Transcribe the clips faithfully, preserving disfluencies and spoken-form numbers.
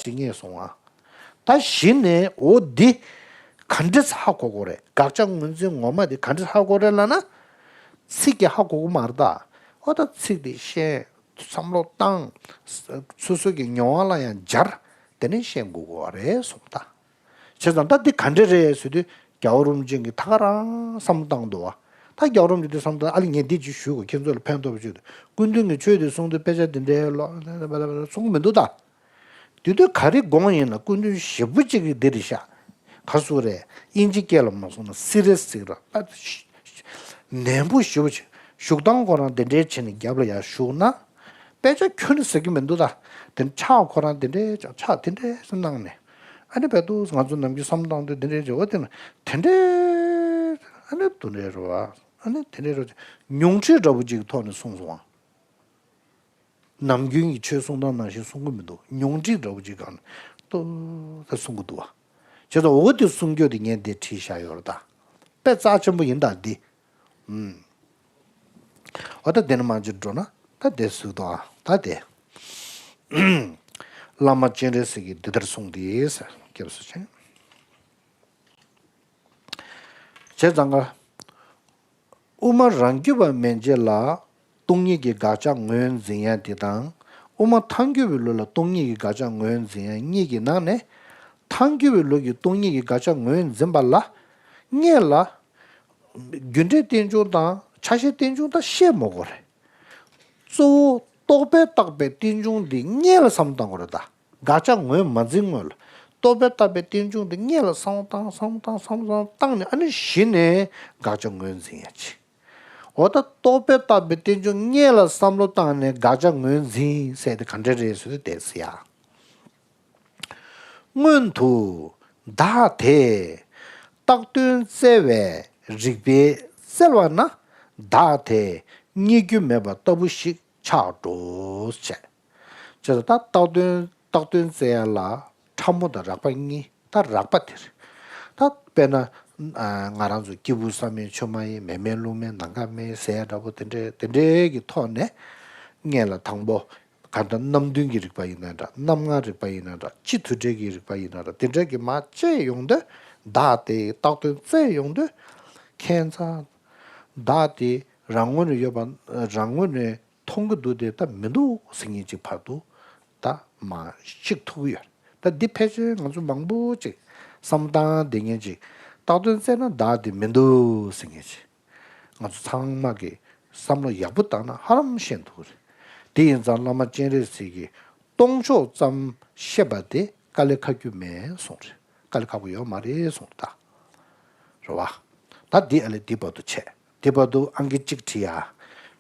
ཅིག་རྙེད་སོང་ཨ། ད་གཞི་ནས་འོ་འདི་ག་འདྲས་ཧ་གོ་དགོས་རེད། དགག་བྱ་ངོས་འཛིན་ངོ་མ་འདི་ག་འདྲས་ཧ་གོ་རེད་ལབ་ན། ཚིག་གིས་ཧ་གོ་གི་མ་རེད་ད། འོ་ད་ཚིག་འདི་ཤེས། བསམ་བློ་བཏང་། སོ་སོ་གི་མྱོང་བ་ལ་ཡང་སྦྱར། དེ་ནས་ཤེས་དགོས་དགོས་པ་རེད་གསུངས་ད། བྱས་ཙང་ད་འདི་ག་འདྲས་རེད་ཟེར་དུས་རྒྱལ་བ་རིན་པོ་ཆེ་གིས་ད་ག་རང་བསམ་བློ་བཏང་འདུག་བ། ད་རྒྱལ་བ་རིན་པོ་ཆེ་འདི་བསམ་བློ་ཨ་ལེ་ངས་འདི་ཅིག་ཞུ་དགོས། ཁྱེད་ཚོ་ལ་ཕན་ཐོགས་པ་ཅིག་འདུག་སྐུ་མདུན་གྱི་ཆོས་འདི་གསུང་དུས་དཔེ་ཆ་འདི་འདྲའི་ལོ་གསུང་གི་མི་འདུག་ད། དེ་དུས་ག་རེ་དགོངས་ཡིན་ན་སྐུ་མདུན་ཞེ་པོ་ཅིག་གིས་འདི་རེད་ཤག་ག་སུ་རེད། དབྱིན་ཇི་སྐད་ལ་མ་སོང་ན་སི་རི་ཡས་ཟེར་ར། ནན་པོ་ཞེ་པོ་ཅིག་བཞུགས་སྟངས་ཁོ་རང་དེ་འདྲའི་བྱས་ནས་རྒྱབ་ལ་ཡར་བཞུགས་ན། དཔེ་ཆ་ཁྱོན་ནས་ཟེར་གྱི་མི་འདུག་ད། དེ་ཕྱག་ཁོ་རང་དེ་འདྲའི་ཕྱག་དེ་འདྲའི་གནང་ནས། ཨ་ནི་བལ་དུ་ང་ཚོ་ནམ་རྒྱུན་བསམ་བཏང་དུས་དེ་འདྲའི་བྱེད་པ་དེ་ན་དེ་འདྲའི་ཨ་ནི་དེ་འདྲའི་རེད་བ། ཨ་ནི་དེ་འདྲའི་རེད་བ། ཉུང་འཕྲི་འདྲ་པོ་ཅིག་ཐོག་ནས་གསུངས་སོང་བ། ནམ་རྒྱུན་གྱི་ཆོས་གསུང་སྟངས་ནང་བཞིན་གསུང་གི་མི་འདུག་ཉུང་འཕྲི་འདྲ་པོ་ཅིག་སྒང་ནས་ཏོ་ད་གསུང་གི་འདུག་བ། བྱས་ཙང་འོ་དེ་གསུང་རྒྱུ་དེ་ངས་འདི་བྲིས་བཞག་ཡོད་རེད་ད། དཔེ་རྩ་ཆེན་པོ་ཡིན་ད་འདི། ཨུམ། འོ་ད་དེ་ནས་མར་ཅིག་འགྲོ་ན་ད་དེ་ཟུག་དང་ད་དེ། བླ་མ་སྤྱན་རས་གཟིགས་ཀྱིས་འདི་ལྟར་གསུངས་ཏེ་ཟེར་སྐྱབས་སུ་མཆི། བྱས་ཙང་ཀ། དབུ་མ་རང་རྒྱུད་པ་མན་ཆད་ལ་སྟོང་ཉིད་ཀྱི་དགག་བྱ་ངོས་འཛིན་ཡ་དེ་དང་། དབུ་མ་ཐལ་འགྱུར་བའི་ལུགས་ལ་སྟོང་ཉིད་ཀྱི་དགག་བྱ་ངོས་འཛིན་ཡ་གཉིས་ཀྱི་ནང་ནས། ཐལ་འགྱུར་བའི་ལུགས་ཀྱི་སྟོང་ཉིད་ཀྱི་དགག་བྱ་ངོས་འཛིན་པ་ལ། སྔོན་ལ། རྒྱུ་འབྲས་རྟེན་འབྱུང་དང་ཆ་ཤས་རྟེན་འབྱུང་དང་བཤད་མི་དགོས་རེད། གཙོ་བོ་རྟོག་པས་བཏགས་པའི་རྟེན་འབྱུང་འདི་སྔོན་ལ་བསམ་བཏང་དགོས་རེད་ད། དགག་བྱ་ངོས་མ་འཛིན་སྔོན་ལ། རྟོག་པས་བཏགས་པའི་རྟེན་འབྱུང་འདི་སྔོན་ལ་བསམ་བཏང་བསམ་བཏང་བསམ་བཏང་བཏང་ནས་ཨ་ནི་གཞི་ནས་དགག་བྱ་ངོས་འཛིན་ཡ་ཆེ། འོ་ད་རྟོག་པས་བཏགས་པའི་རྟེན་འབྱུང་སྔོན་ལ་བསམ་བློ་བཏང་ནས་དགག་བྱ་ངོས་འཛིན་ཟེར་དེ་ག་འདྲ་རེད་ཟེར་དུས་དེ་ཟེར་ཡ། སྔོན་དུ་བདག་དེ་བཏགས་དོན་བཙལ་བའི་རིགས་པས་བཙལ་བ་ན་བདག་དེ་རྙེད་རྒྱུ་མེད་པ་ལྟ་བུ་ཞིག་ཆགས་འགྲོ་ཞེས། ཅེས་ད་བཏགས་དོན་བཏགས་དོན་བཙལ་ཡ་ལ་ཕྲ་མོ་དང་རགས་པ་གཉིས། ད་རགས་པ་དེ་རེད། ད་དཔེར་ན་ང་རང་ཚོ་སྐྱེས་བུ་བསམ་ཡས་ཆོས་མ་ཡིན། མེ་མེ་རླུང་མེ་ནམ་མཁའ་མེ་ཟེར་ཡ་འདྲ་པོ་དེ་འདྲའི་དེ་འདྲའི་གི་ཐོག་ནས་སྔོན་ལ་དང་པོ། གང་ལྟར་རྣམ་བདུན་གྱི་རིགས་པ་ཡིན་ན་འདྲ། རྣམ་ལྔ་རིགས་པ་ཡིན་ན་འདྲ། སྤྱི་དུ་འབྲས་ཀྱི་རིགས་པ་ཡིན་ན་འདྲ། དེ་འདྲ་གི་མ་དཔྱད་ཡོང་དུས་བདག་དེ་བཏགས་དོན་བཙལ་ཡོང་དུས། ཁྱད་མཚར། བདག་དེ་རང་ངོས་ནས་ཡོད་པ་རང་ངོས་ནས་མཐོང་གི་འདུག་དེ་ད་མི་འདུག་ཟེར་མཁན་ཅིག་བར་དུ་ད་མ་ཤེས་ཐུབ་ཀྱི་ཡོད་རེད། ད་འདི་ཕལ་ཆེར་ང་ཚོ་མང་པོ་ཅིག་བསམ་བཏང་བསྡད་མཁན་ཅིག་བཏགས་དོན་བཙལ་ན་བདག་དེ་མི་འདུག་ཟེར་མཁན་ཅིག་ང་ཚོ་ཚང་མ་གིས་བསམ་བློ་ཡག་པོ་བཏང་ན་ཧ་ལམ་ཤེས་ཐུབ་རེད། དེ་ཡིན་ཙང་བླ་མ་སྤྱན་རས་གཟིགས་ཀྱིས་སྟོང་ཕྱོགས་ཙམ་བཤད་པ་དེ་དཀའ་ལས་ཁག་རྒྱུ་མེད་གསུངས་རེད། དཀའ་ལས་ཁག་པོ་ཡོད་མ་རེད་གསུངས་རེད་ད། རེད་བ། ད་འདི་ཨ་ལས་འདི་བར་དུ་བྱས། འདི་བར་དུ་ཨང་ཀི་གཅིག་བྲིས་ཡ།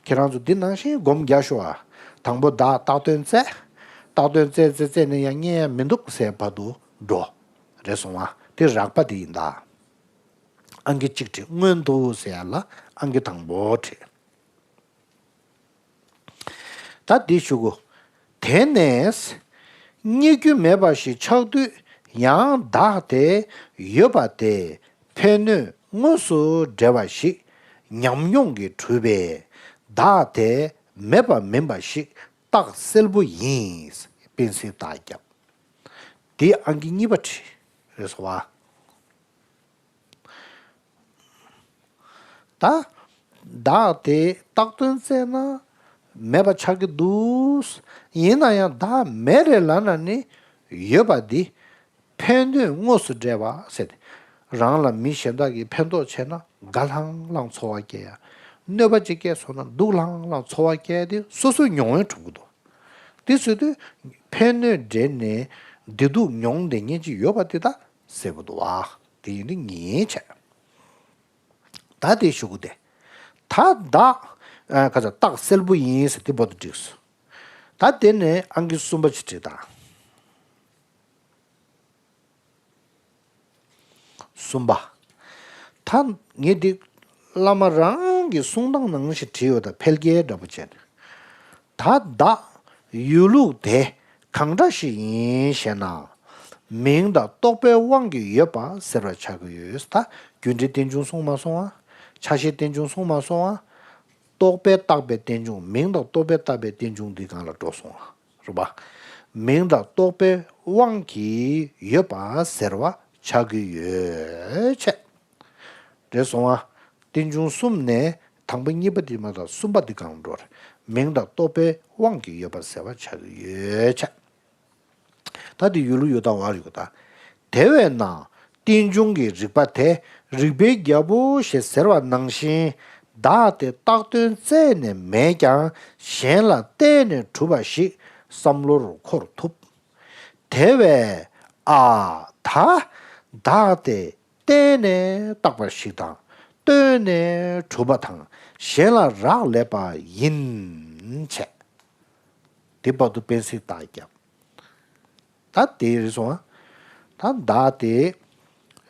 ཁྱེད་རང་ཚོ་འདི་ནང་བཞིན་སྒོམ་རྒྱག་ཤོག་ཨ། དང་པོ་བདག་བཏགས་དོན་བཙལ། བཏགས་དོན་བཙལ་བཙལ་བཙལ་ནས་ཡང་རྙེད་ཡ་མི་འདུག་ཟེར་བར་དུ་འགྲོ། རེད་སོང་ཨ། དེ་རགས་པ་དེ་ཡིན་ད། ཨང་ཀི་གཅིག་བྲིས། སྔོན་དུ་ཟེར་ཡ་ལ་ཨང་ཀི་དང་པོ་བྲིས། ད་འདི་ཞུ་གོ། དེ་ནས་རྙེད་རྒྱུ་མེད་པ་ཞིག་ཆགས་དུས་ཡང་བདག་དེ་ཡོད་པ་དེ་ཕན་གནོད་དངོས་སུ་འབྲེལ་བ་ཞིག་ཉམས་མྱོང་གིས་གྲུབ་པས་བདག་དེ་མེད་པ་མིན་པ་ཞིག་རྟགས་གསལ་པོ་ཡིན། སྤེན་སྲིད་རྟགས་བརྒྱབ། འདི་ཨང་ཀི་གཉིས་པ་བྲིས། རེད་སོང་བ། ད། བདག་དེ་བཏགས་དོན་བཙལ་ན་མེད་པ་ཆགས་ཀྱི་འདུག་ཡིན་ན་ཡང་བདག་མེད་རེད་ལབ་ན་ནི་ཡོད་པ་འདི་ཕན་གནོད་དངོས་སུ་འབྲེལ་བ་ཟེར་ཏེ། རང་ལ་མི་གཞན་དག་གིས་ཕན་ཐོགས་བྱས་ན་དགའ་ལྷང་ལྷང་ཚོར་བ་སྐྱེ་ཡ། གནོད་པ་ཅིག་སྐྱེས་སོང་ན་སྡུག་ལྷང་ལྷང་ཚོར་བ་སྐྱེ་ཡ་དེ་སོ་སོའི་མྱོང་བས་གྲུབ་ཀྱི་འདུག་དེ་ཟེར་དུས་ཕན་གནོད་འབྲེལ་ནས་བདེ་སྡུག་མྱོང་བསྡད་མཁན་ཅིག་ཡོད་པ་དེ་དག་ཟེར་གྱི་འདུག་བ། དེ་ཡིན་དུས་ངེས་བྱས། ད་དེ་ཞུ་གི་དེ། ད་བདག་ཨ། ག་ཚ་རྟགས་གསལ་པོ་ཡིན་ཟེར་དེ་བར་དུ་འགྲིགས་སོང་། ད་དེ་ནས་ཨང་ཀི་གསུམ་པ་ཅིག་བྲིས་དང་། གསུམ་པ། ད་ངས་འདི་བླ་མ་རང་གི་གསུང་སྟངས་ནང་བཞིན་བྲིས་ཡོད་ད། འཕེལ་རྒྱས་འདྲ་པོ་བྱས་ནས། ད་བདག་ཡོད་ལུགས་དེ་གང་འདྲ་ཞིག་ཡིན་ཞེ་ན། མིང་དང་རྟོག་པའི་དབང་གིས་ཡོད་པ་ཟེར་བར་བྱ་གི་ཡོད། ད་རྒྱུ་འབྲས་རྟེན་འབྱུང་གསུངས་མ་སོང་ང་། ཆ་ཤས་རྟེན་འབྱུང་གསུངས་མ་སོང་ང་། རྟོག་པས་བཏགས་པའི་རྟེན་འབྱུང་། མིང་དང་རྟོག་པས་བཏགས་པའི་རྟེན་འབྱུང་འདི་སྒང་ལ་འགྲོ་སོང་ང་། རེད་པ། མིང་དང་རྟོག་པའི་དབང་གིས་ཡོད་པ་ཟེར་བ་ཆགས་ཀྱི་ཡོད་ཅེས། རེད་སོང་ང་། རྟེན་འབྱུང་གསུམ་ནས་དང་པོ་གཉིས་པ་དེ་མ་གཏོགས་གསུམ་པ་དེ་གང་འགྲོ་རེད། མིང་དང་རྟོག་པའི་དབང་གིས་ཡོད་པ་ཟེར་བ་ཆགས་ཀྱི་ཡོད་ཅེས། ད་དེ་ཡུལ་ལུགས་ཡོད་དང་བར་ཡོད་ད། དེ་བས་ན་རྟེན་འབྱུང་གི་རིགས་པ་དེ་རིགས་པའི་རྒྱལ་པོ་ཞེས་ཟེར་བ་ནང་བཞིན། བདག་དེ་བཏགས་དོན་རྩད་ནས་མེད་ཀྱང་གཞན་ལ་བརྟེན་ནས་གྲུབ་པ་ཞིག་བསམ་བློར་འཁོར་ཐུབ། དེ་བས་ཨ་ད་བདག་དེ་བརྟེན་ནས་བཏགས་པ་ཞིག་དང་ལྟོས་ནས་གྲུབ་པ་དང་གཞན་ལ་རག་ལས་པ་ཡིན་ཅེས། དེ་བར་དུ་སྤེལ་གཟིགས་བཏགས་ཀྱང་། ད་དེ་རེད་སོང་ང་། ད་བདག་དེ་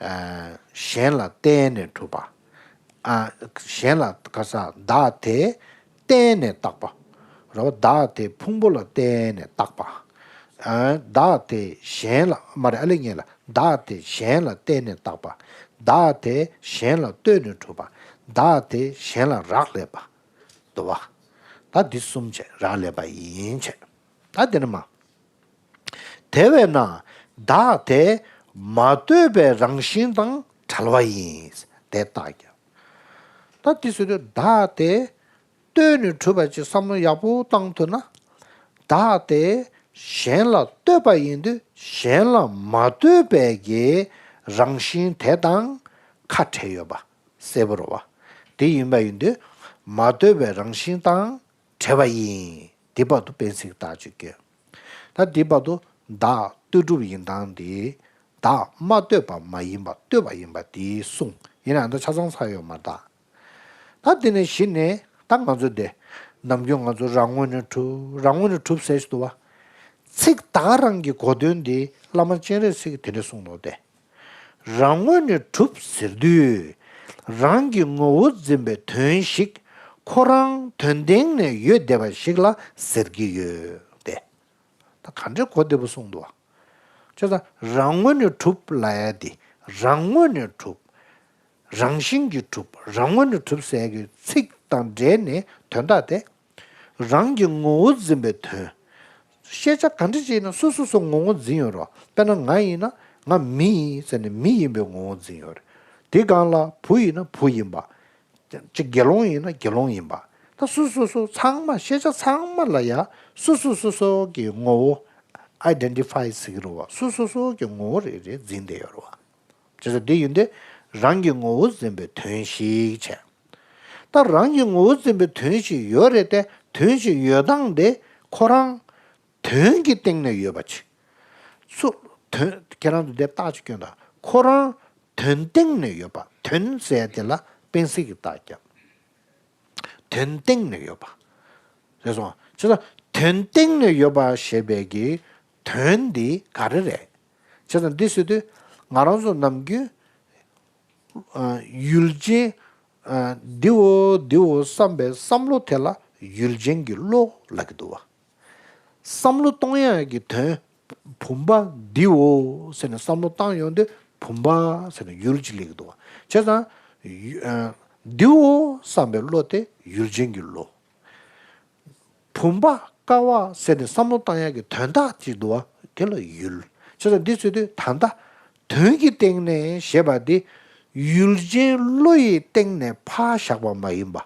ཨ་གཞན་ལ་བརྟེན་ནས་གྲུབ་པ། ཨ་གཞན་ལ་ག་ས་བདག་དེ་བརྟེན་ནས་བཏགས་པ། རེད་བ། བདག་དེ་ཕུང་པོ་ལ་བརྟེན་ནས་བཏགས་པ། ཨ་བདག་དེ་གཞན་ལ་མ་རེད། ཨ་ལེ་ངེས་ལ་བདག་དེ་གཞན་ལ་བརྟེན་ནས་བཏགས་པ། བདག་དེ་གཞན་ལ་ལྟོས་ནས་གྲུབ་པ། བདག་དེ་གཞན་ལ་རག་ལས་པ། འདུག་བ། ད་འདི་གསུམ་བྱས་རག་ལས་པ་ཡིན་བྱས། ད་དེ་ནི་མ། དེ་བས་ན་བདག་དེ་མ་ལྟོས་པའི་རང་བཞིན་དང་བྲལ་བ་ཡིན། དེ་བཏགས་ཀྱང་། ད་དེ་ཟེར་དུས་བདག་དེ་ལྟོས་ནས་གྲུབ་པ་ཅིག་བསམ་བློ་ཡག་པོ་བཏང་ཐུབ་ན། བདག་དེ་གཞན་ལ་ལྟོས་པ་ཡིན་དུས་གཞན་ལ་མ་ལྟོས་པའི་གི་རང་བཞིན་དེ་དང་ཁ་བྲལ་ཡོད་པ་གསལ་པོ་རེད་བ། དེ་ཡིན་པ་ཡིན་དུས་མ་ལྟོས་པའི་རང་བཞིན་དང་བྲལ་བ་ཡིན། དེ་བར་དུ་སྤེལ་གཟིགས་བཏགས་ཅིག་དགོས། ད་དེ་བར་དུ་བདག་ལྟོས་གྲུབ་ཡིན་སྟངས་དེ་བདག་མ་ལྟོས་པ་མ་ཡིན་པ་ལྟོས་པ་ཡིན་པ་དེ་གསུངས། ཡིན་ནའང་ད་ཆ་ཚང་ཚར་ཡོད་མ་རེད་ད། ད་དེ་ནས་གཞི་ནས་ད་ང་ཚོ་དེ་ནམ་རྒྱུན་ང་ཚོ་རང་ངོས་ནས་གྲུབ་རང་ངོས་ནས་གྲུབ་ཟེར་ཞིག་འདུག་བ། ཚིག་ད་ག་རང་གི་གོ་དོན་དེ་བླ་མ་སྤྱན་རས་གཟིགས་ཀྱིས་དེ་འདྲ་གསུངས་འདུག་སྟེ། རང་ངོས་ནས་གྲུབ་ཟེར་དུས། རང་གི་ངོ་བོ་འཛིན་པའི་དོན་ཞིག་ཁོ་རང་དོན་སྟེང་ནས་ཡོད་བསྡད་པ་ཞིག་ལ་ཟེར་གྱི་ཡོད་དེ། ད་ག་འདྲའི་གོ་བདེ་པོ་གསུངས་འདུག་བ། བྱས་ཙང་རང་ངོས་ནས་གྲུབ་ལབ་ཡ་དེ་རང་ངོས་ནས་གྲུབ། རང་བཞིན་གྱིས་གྲུབ། རང་ངོས་ནས་གྲུབ་ཟེར་ཡ་གི་ཚིག་དང་འབྲེལ་ནས་དོན་དག་དེ། རང་གི་ངོ་བོ་འཛིན་པའི་དོན། ཤེས་བྱ་ག་འདྲ་ཅིག་ཡིན་ན་སོ་སོ་སོ་ངོ་བོ་འཛིན་ཡོད་རེད། དཔེར་ན་ང་ཡིན་ན་ང་མི་ཡིན་ཟེར་ནས་མི་ཡིན་པའི་ངོ་བོ་འཛིན་ཡོད་རེད། དེ་སྒང་ལ་བུ་ཡིན་ན་བུ་ཡིན་པ། ཅིག་དགེ་སློང་ཡིན་ན་དགེ་སློང་ཡིན་པ། ད་སོ་སོ་སོ་ཚང་མ་ཤེས་བྱ་ཚང་མ་ལ་ཡ་སོ་སོ་སོ་སོ་གི་ངོ་བོ་ཨའི་ཌེན་ཊི་ཕའི་ཟེར་གི་རེད་བ། སོ་སོ་སོ་གི་ངོ་བོ་རེ་རེ་འཛིན་བསྡད་ཡོད་རེད་བ། བྱས་ཙང་དེ་ཡིན་དུས་རང་གི་ངོ་བོ་འཛིན་པའི་དོན་ཞིག་བྱས། ད་རང་གི་ངོ་བོ་འཛིན་པའི་དོན་ཞིག་ཡོད་རེད་དེ། དོན་ཞིག་ཡོད་སྟངས་དེ་ཁོ་རང་དོན་གྱི་སྟེང་ནས་ཡོད་པ་ཅིག་ཚུར་དོན་ཁྱེད་རང་ཚོ་དེ་བརྟག་ཅིག་སྐྱོན་དང་ཁོ་རང་དོན་སྟེང་ནས་ཡོད་པ། དོན་ཟེར་དེ་ལ་སྤེལ་གཟིགས་ཀྱིས་བརྟག་ཀྱང་། དོན་སྟེང་ནས་ཡོད་པ། རེད་སོང་། བྱས་ཙང་དོན་སྟེང་ནས་ཡོད་པ་ཞེས་པའི་གི་དོན་འདི་ག་རེ་རེད། བྱས་ཙང་འདི་ཟེར་དུས་ང་རང་ཚོ་ནམ་རྒྱུན། ཨ་ཡུལ་ཅན། ཨ་འདིའོ་འདིའོ་བསམ་པའི་བསམ་བློ་དེ་ལ་ཡུལ་ཅན་གྱི་བློ་ལབ་ཀྱི་འདུག་བ། བསམ་བློ་གཏོང་ཡག་གི་དོན། བུམ་པ་འདིའོ་ཟེར་ནས་བསམ་བློ་བཏང་ཡོང་དུས་བུམ་པ་ཟེར་ནས་ཡུལ་གཅིག་སླེབས་ཀྱི་འདུག་བ། བྱས་ཙང་ཡུ་ཨ་འདིའོ་བསམ་པའི་བློ་དེ་ཡུལ་ཅན་གྱི་བློ། བུམ་པ་ཀ་བ་ཟེར་ནས་བསམ་བློ་བཏང་ཡག་གི་དོན་དག་ཅིག་འདུག་བ། དེ་ལ་ཡུལ། བྱས་ཙང་འདི་ཟེར་དུས་ད་ལྟ་དོན་གྱི་སྟེང་ནས་ཞེས་པ་འདི་ཡུལ་ཅན་བློ་ཡི་སྟེང་ནས་ཕར་བཞག་པ་མ་ཡིན་པ།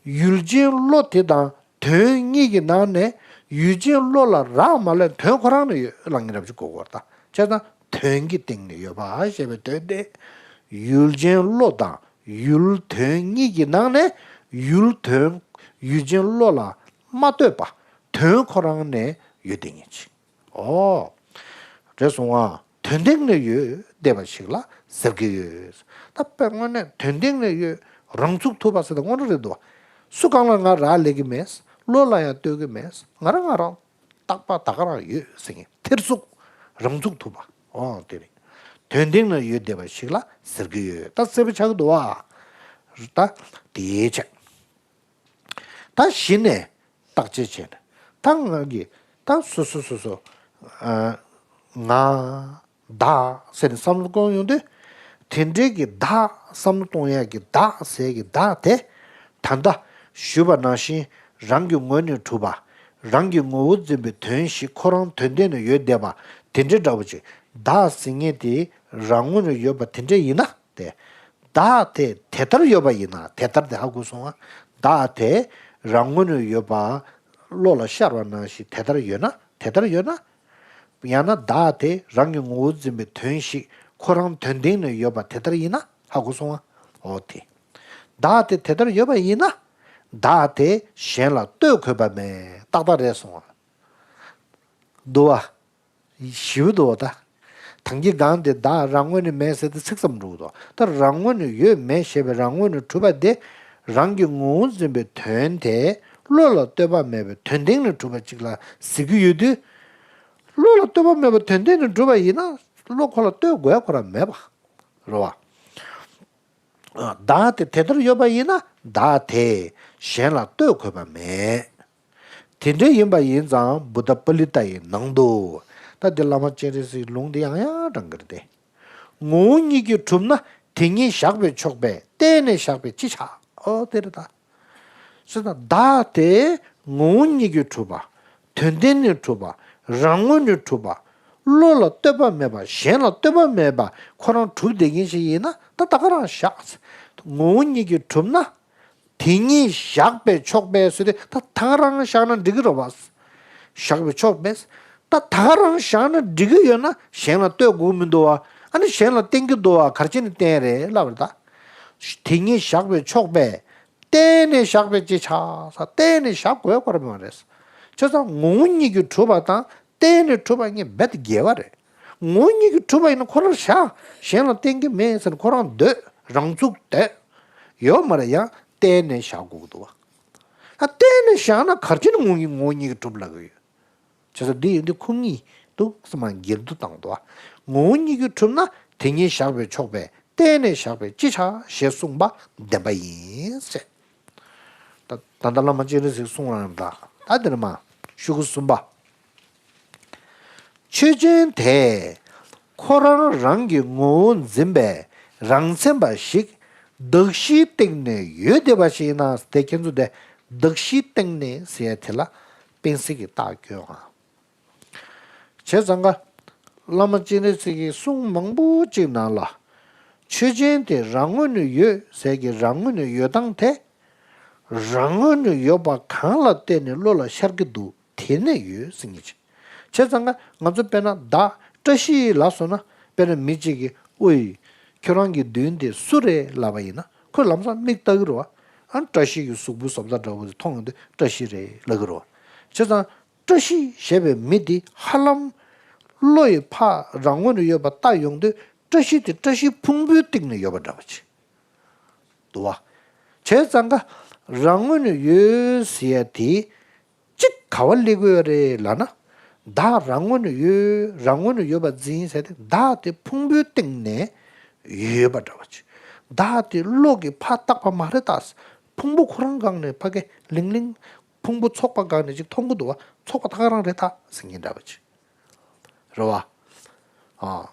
ཡུལ་ཅན་བློ་དེ་དང་དོན་གཉིས་ཀྱི་ནང་ནས་ཡུལ་ཅན་བློ་ལ་རག་མ་ལས་དོན་ཁོ་རང་ནས་ཡོད་ལབ་མཁན་འདྲ་པོ་ཅིག་གོ་དགོས་རེད་ད། བྱས་ཙང་དོན་གྱི་སྟེང་ནས་ཡོད་པ་ཞེས་པའི་དོན་དེ། ཡུལ་ཅན་བློ་དང་ཡུལ་དོན་གཉིས་ཀྱི་ནང་ནས་ཡུལ་དོན་ཡུལ་ཅན་བློ་ལ་མ་ལྟོས་པ་དོན་ཁོ་རང་ནས་ཡོད་བསྡད་མཁན་ཅིག་ཨོ། རེད་སོང་ང་། དོན་སྟེང་ནས་ཡོད་བསྡད་པ་ཞིག་ལ་ཟེར་གྱི་ཡོད། ད་དཔེ་དངོས་གནས་དོན་སྟེང་ནས་ཡོད། རང་ཚུགས་ཐུབ་པ་ཟེར་ད་དངོས་གནས་རེད་འདུག་སུ་གང་ལ་ང་རག་ལས་ཀྱི་མེད། བློ་ལ་ཡང་ལྟོས་ཀྱི་མེད། ང་རང་ང་རང་རྟག་པ་ད་ག་རང་ཡོད་ཟེར་མཁན་ཐེར་ཟུག་རང་ཚུགས་ཐུབ་པ། ཨོ་དེ་རེད། དོན་སྟེང་ན་ཡོད་བསྡད་པ་ཞིག་ལ་ཟེར་གྱི་ཡོད། ད་གསལ་པོ་ཆགས་ཀྱི་འདུག་བ། ད་དེའི་ཆ། ད་གཞི་ནས་བརྟག་དཔྱད་བྱས་ནས་ད་ང་གི་ད་སོ་སོ་སོ་སོ་ཨ་ང་བདག་ཟེར་ནས་བསམ་བློ་བསྐྱོན་ཡོང་དུས། དེ་འདྲའི་གི་བདག་བསམ་བློ་གཏོང་ཡག་གི་བདག་ཟེར་གི་བདག་དེ། ད་ལྟ་ཞུས་པ་ནང་བཞིན་རང་གི་ངོས་ནས་གྲུབ་པ། རང་གི་ངོ་བོ་འཛིན་པའི་དོན་ཞིག་ཁོ་རང་དོན་ལྡན་ནས་ཡོད་བསྡད་པ་དེ་འདྲའི་འདྲ་བོ་ཅིག་བདག་ཟེར་མཁན་དེ་རང་ངོས་ནས་ཡོད་པ་དེ་འདྲ་ཡིན་ན་དེ། བདག་དེ་དེ་ལྟར་ཡོད་པ་ཡིན་ན་དེ་ལྟར་དེ་ཧ་གོ་སོང་ང་། བདག་དེ་རང་ངོས་ནས་ཡོད་པ་བློ་ལ་ཤར་བ་ནང་བཞིན་དེ་ལྟར་ཡོད་ན་དེ་ལྟར་ཡོད་ན། ཡང་ན་བདག་དེ་རང་གི་ངོ་བོ་འཛིན་པའི་དོན་ཞིག་ཁོ་རང་དོན་ལྡན་ནས་ཡོད་པ་དེ་ལྟར་ཡིན་ན་ཧ་གོ་སོང་ང་། འོ་དེ། བདག་དེ་དེ་ལྟར་ཡོད་པ་ཡིན་ན། བདག་དེ་གཞན་ལ་ལྟོས་དགོས་པ་མེད། ཏག་ཏག་རེད་སོང་ང་། འདུག་བ། ཞིབ་འདུག་བ་ད། ཐང་གི་སྒང་དེ་བདག་རང་ངོས་ནས་མེད་ཟེར་དེ་ཚིག་ཙམ་འགྲོ་གི་འདུག་ད་རང་ངོས་ནས་ཡོད་མེད་ཞེས་པའི་རང་ངོས་ནས་གྲུབ་པ་དེ། རང་གི་ངོ་བོ་འཛིན་པའི་དོན་དེ་བློ་ལ་ལྟོས་པ་མེད་པའི་དོན་ལྡན་ནས་གྲུབ་པ་ཅིག་ལ་ཟེར་གྱི་ཡོད་དུས། བློ་ལ་ལྟོས་པ་མེད་པའི་དོན་ལྡན་ནས་གྲུབ་པ་ཡིན་ན་བློ་ཁོ་ལ་ལྟོས་དགོས་ཁོ་རང་མེད་པ། རེད་བ། བདག་དེ་དེ་ལྟར་ཡོད་པ་ཡིན་ན་བདག་དེ་གཞན་ལ་ལྟོས་དགོས་པ་མེད། དེ་འདྲ་ཡིན་པ་ཡིན་ཙང་བུདྡྷ་པཱ་ལི་ཏ་ཡི་ནང་དུ། ད་འདི་བླ་མ་སྤྱན་རས་གཟིགས་ལུང་འདི་ཡང་ཡང་དྲངས་ཀྱི་རེད་དེ། ངོ་བོ་ཉིད་ཀྱིས་གྲུབ་ན་དེ་ཉིད་བཞག་པས་ཆོག་པས་གཏན་ནས་བཞག་པས་ཅི་བྱ། ཨོ་དེ་རེད་ད། ཟེར་ན་བདག་དེ་ངོ་བོ་ཉིད་ཀྱིས་གྲུབ་པ། དོན་ལྡན་ནས་གྲུབ་པ། རང་ངོས་ནས་གྲུབ་པ། བློ་ལ་ལྟོས་པ་མེད་པ་གཞན་ལ་ལྟོས་པ་མེད་པ་ཁོ་རང་གྲུབ་བསྡད་མཁན་ཞིག་ཡིན་ན་ད་ད་ག་རང་བཞག་ངོ་བོ་ཉིད་ཀྱིས་གྲུབ་ན། དེ་ཉིད་བཞག་པས་ཆོག་པས་ཟེར་ཏེ་ད་ཐག་རང་བཞག་ན་འགྲིག་གི་རེད་བ། བཞག་པས་ཆོག་པས། ད་ཐག་རང་བཞག་ན་འགྲིག་གི་ཡོད་ན་གཞན་ལ་ལྟོས་དགོས་མི་འདུག་བ། ཨ་ནི་གཞན་ལ་བརྟེན་གྱི་འདུག་བ། ག་རེ་བྱས་ནས་བརྟེན་རེད་ལབ་པ་རེད་ད། དེ་ཉིད་བཞག་པས་ཆོག་པས། གཏན་ནས་བཞག་པས་ཅི་བྱ་ས། གཏན་ནས་བཞག་དགོས་སྐོར་མ་རེད། བྱས་ཙང་ངོ་བོ་ཉིད་ཀྱིས་གྲུབ་པ་དང་གཏན་ནས་གྲུབ་པ་གཉིས་རྦད་དེ་འགལ་བ་རེད། ངོ་བོ་ཉིད་ཀྱིས་གྲུབ་པ་ཡིན་ན་ཁོ་རང་བཞག་གཞན་ལ་བརྟེན་གྱི་མེད་ཟེར་ན་ཁོ་རང་སྡོད་རང་ཚུགས་སྡོད། ཡོད་མ་རེད་ཡང་གཏན་ནས་བཞག་དགོས་ཀྱི་འདུག་བ། ཨ་གཏན་ནས་བཞག་ན་ག་རེ་བྱས་ནས་ངོ་ཉིད་ངོ་བོ་ཉིད་ཀྱིས་གྲུབ་ལབ་ཀྱི་ཡོད། བྱས་ཙང་འདི་ཡིན་དུས་ཁོ་གཉིས་འདུག་སེ་མར་འགལ་འདུ་བཏང་འདུག་ངོ་བོ་ཉིད་ཀྱིས་གྲུབ་ན་དེ་ཉིད་བཞག་པས་ཆོག་པས་གཏན་ནས་བཞག་པས་ཅི་བྱ་ཞེས་གསུངས་པ་བདེན་པ་ཡིན་ཟེར། ད་ད་ལྟ་བླ་མ་སྤྱན་རས་གཟིགས་གསུང་རང་ད་ད་འདིར་མ་ཤོག་གུ་གསུམ་པ། ཆོས་ཅན་དེ་ཁོ་རང་རང་གི་ངོ་བོ་འཛིན་པའི་རང་མཚན་པ་ཞིག་གདགས་གཞིའི་སྟེང་ནས་ཡོད་བསྡད་པ་ཞིག་ཡིན་ན་དེ་ཁྱེད་ཚོ་དེ་གདགས་གཞིའི་སྟེང་ནས་ཟེར་ཡ་དེ་ལ་དཔེ་གཟིགས་ཀྱི་རྟགས་སྐྱོན་ཨ། བྱས་ཙང་ཀ། བླ་མ་སྤྱན་རས་གཟིགས་ཀྱི་གསུང་མང་པོ་གཅིག་ནང་ལ། ཆོས་ཅན་དེ་རང་ངོས་ནས་ཡོད་ཟེར་གྱི་རང་ངོས་ནས་ཡོད་སྟངས་དེ། རང་ངོས་ནས་ཡོད་པ་གང་ལ་བརྟེན་ནས་བློ་ལ་ཤར་གྱི་འདུག་དེ་ནས་ཡོད་ཟེར་ངེས་ཅི། བྱས་ཙང་ཀ་ང་ཚོ་དཔེར་ན་བདག་བཀྲ་ཤིས་ལབ་སོང་ན་དཔེར་ན་མི་གཅིག་གིས་ཨོའི། ཁྱོད་རང་གི་མདུན་དེ་སུ་རེད་ལབ་པ་ཡིན་ན་ཁོས་ལམ་སང་མིག་ལྟ་གི་རེད་བ། ཨ་བཀྲ་ཤིས་ཀྱི་གཟུགས་པོ་བཟོ་ལྟ་འདྲ་བོ་དེ་མཐོང་ཡོང་དུས་བཀྲ་ཤིས་རེད་ལབ་གི་རེད་བ། བྱས་ཙང་། བཀྲ་ཤིས་ཞེས་པའི་མི་འདི་ཧ་ལམ་བློ་ཡི་ཕ་རང་ངོས་ནས་ཡོད་པ་ལྟ་ཡོང་དུས་བཀྲ་ཤིས་དེ་བཀྲ་ཤིས་ཕུང་པོའི་སྟེང་ནས་ཡོད་པ་འདྲ་བ་ཅིག་འདུག་བ། བྱས་ཙང་ཀ་རང་ངོས་ནས་ཡོད་ཟེར་ཡ་དེ་གཅིག་ག་བ་སླེབས་ཀྱི་ཡོད་རེད་ལབ་ན། བདག་རང་ངོས་ནས་ཡོད་རང་ངོས་ནས་ཡོད་པ་འཛིན་ཟེར་ཏེ་བདག་དེ་ཕུང་པོའི་སྟེང་ནས་ཡོད་པ་འདྲ་བ་ཅིག་བདག་དེ་བློ་གིས་ཕར་བཏགས་པ་མ་རེད་ད། ཕུང་པོ་ཁོ་རང་སྒང་ནས་ཕ་གི་ལིང་ལིང་། ཕུང་པོ་ཚོགས་པ་སྒང་ནས་ཅིག་མཐོང་གི་འདུག་བ། ཚོགས་པ་ད་ག་རང་རེད་ད་ཟེར་མཁན་འདྲ་བ་ཅིག་རེད་བ། ཨ།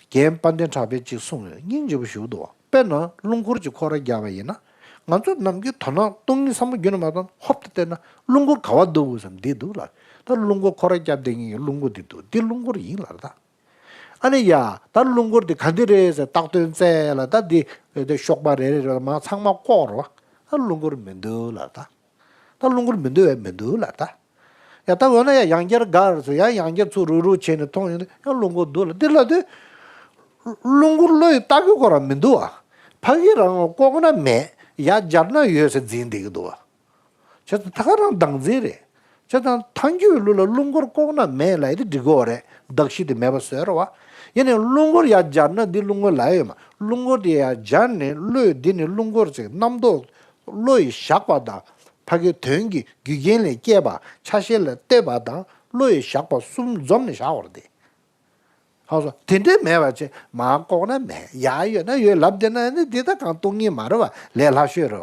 རྒན་དཔལ་ལྡན་གྲགས་པས་ཅིག་གསུངས་ཡོད་སྙིང་རྗེ་པོ་ཞིག་འདུག་བ། དཔེར་ན་རླུང་འཁོར་གྱི་ཁོ་ར་བརྒྱབ་པ་ཡིན་ན། ང་ཚོ་ནམ་རྒྱུན་དོ་སྣང་སྟོང་ཉིད་བསམ་བློ་རྒྱུན་ནས་མ་བཏང་ཧོབ་ཏེ་བལྟས་ན་རླུང་འཁོར་ག་བ་འདུག་བསམ་འདི་འདུག་ལ། ད་རླུང་འཁོར་ཁོ་ར་བརྒྱབ་བསྡད་མཁན་གྱི་རླུང་འཁོར་འདི་འདུག་འདི་རླུང་འཁོར་ཡིན་ལ་རེད་ད། ཨ་ནི་ཡ། ད་རླུང་འཁོར་འདི་ག་འདི་རེད་ཟེར་བཏགས་དོན་བཙལ་ལ་ད་འདི་འདི་གཤོག་པ་རེ་རེ་རེ་ལ་མ་ཚང་མ་བཀོག་རོ། ད་རླུང་འཁོར་མི་འདུག་ལ་ད། ད་རླུང་འཁོར་མི་འདུག་བས་མི་འདུག་ལ་ད། ཡ་ད་འོ་ན་ཡ་ཡང་བསྐྱར་ག་རེ་ཟེར་ཡ་ཡང་བསྐྱར་ཚུར་རུག་རུག་བྱས་ནས་མཐོང་ཡོང་དུས་ཡང་རླུང་འཁོར་འདུག་ལ་འདི་ལ་དུས། རླུང་འཁོར་བློ་ཡི་ལྟ་གི་ཁོ་རང་མི་འདུག་ཨ། ཕ་གི་རང་བཀོག་ན་མེད་ཡ་སྦྱར་ན་ཡོད་ཟེར་འཛིན་བསྡད་ཀྱི་འདུག་ཨ། བྱས་ཙང་ད་ག་རང་བདག་འཛིན་རེད། བྱས་ཙང་ཐལ་འགྱུར་བའི་ལུགས་ལ་རླུང་འཁོར་བཀོག་ན་མེད་ལབ་ཡ་དེ་འགྲིག་གི་ཡོད་རེད་གདགས་གཞི་དེ་མེད་པ་བཟོས་རེད་བ། ཡིན་ནའི་རླུང་འཁོར་ཡར་སྦྱར་ན་འདི་རླུང་འཁོར་ལབ་ཡ་ཡོད་མ་རླུང་འཁོར་དེ་ཡར་སྦྱར་ནས་བློས་འདི་ནི་རླུང་འཁོར་ཅིག་རྣམ་རྟོག་བློ་ཡིས་བཞག་པ་དང་ཕ་གི་དོན་གྱི་རྒྱུ་རྐྱེན་ལས་སྐྱེས་པ་ཆ་ཤས་ལ་ལྟོས་པ་དང་བློ་ཡིས་བཞག་པ་གསུམ་འཛོམས་ནས་བཞག་པ་རེད་དེ། ཧ་སོ་དེ་འདྲའི་མེད་པ་ཅེ་མ་ལྐོག་ན་མེད་ཡ་ཡོད་ན་ཡོད་ལབ་བསྡད་ན་ནི་འདི་ད་གང་སྟོང་ཉིད་མ་རེད་བ་ལས་སླ་ཤོས་རེད་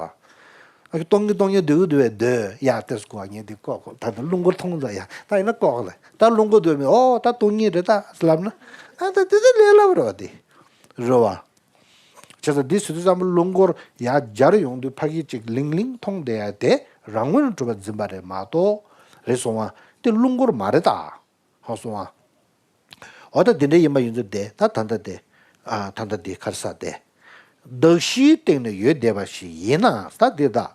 བ། སྟོང་ཉིད་སྟོང་ཉིད་འདུག་འདུག་བས་འདོད་ཡ་ཏེས་གོ་ངས་འདི་ལྐོག་གོ་ད་ནི་རླུང་འཁོར་མཐོང་ལ་ཡ་ད་ཡིན་ན་ལྐོག་ལ་ད་རླུང་འཁོར་འདུག་མི་ཨོ་ད་སྟོང་ཉིད་རེད་ད་ལབ་ན་ཨ་ད་དེ་ད་ལས་སླ་བ་རེད་བ་དེ་རེད་བ། བྱས་ཙང་འདི་ཟེར་དུས་ཙམ་པ་རླུང་འཁོར་ཡར་སྦྱར་ཡོང་དུས་ཕ་གི་ཅིག་ལིང་ལིང་མཐོང་བསྡད་ཡ་དེ་རང་ངོས་ནས་གྲུབ་པ་འཛིན་པ་རེད་མ་གཏོགས་ རེད་སོང་བ། དེ་རླུང་འཁོར་མ་རེད་ད། ཧ་གོ་སོང་ཨ། འོ་ད་དེ་འདྲ་ཡིན་པ་ཡིན་ཚུལ་དེ་ད་ད་ལྟ་དེ། ཨ་ད་ལྟ་དེ་ག་རེ་ཟེར་དེ། གདགས་གཞིའི་སྟེང་ནས་ཡོད་བསྡད་པ་ཞིག་ཡིན་ན་ད་དེ་ད།